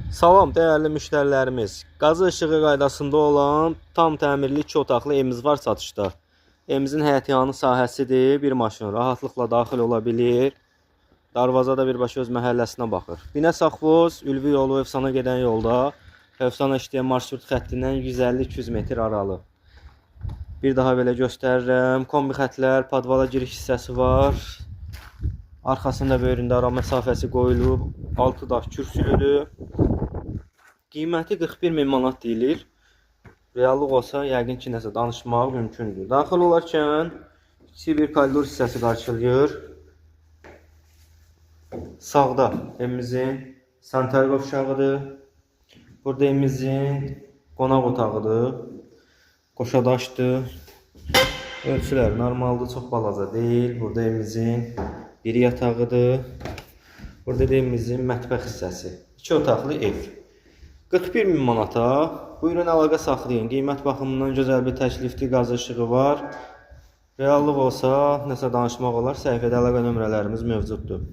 Salam dəyərli müştərilərimiz. Qazı işığı qaydasında olan tam təmirli 2 otaqlı evimiz var satışda. Evimizin həyətyanı sahəsidir. Bir maşın rahatlıqla daxil ola bilir. Darvaza da birbaşa öz məhəlləsinə baxır. Binə Saxvoz, Ülvi yolu Hövsana gedən yolda, Hövsana işləyən marşrut xəttindən 150-200 metr aralı. Bir daha belə göstərirəm. Kombi xətlər, podvala giriş hissəsi var. Arxasında böyründə ara məsafəsi qoyulub. 6 daş kürsülüdür. Qiyməti 41 min manat deyilir. Reallıq olsa yəqin ki, nəsə danışmaq mümkündür. Daxil olarkən kiçik bir koridor hissəsi qarşılayır. Sağda evimizin sanitar qovşağıdır. Burada evimizin qonaq otağıdır. Qoşadaşdır. Ölçülər normaldır, çox balaca deyil. Burada evimizin bir yatağıdır. Burada da evimizin mətbəx hissəsi. 2 otaqlı ev. 41 min manata. Buyurun, əlaqə saxlayın. Qiymət baxımından gözəl bir təklifdir, qaz işığı var. Reallıq olsa nəsə danışmaq olar. Səhifədə əlaqə nömrələrimiz mövcuddur.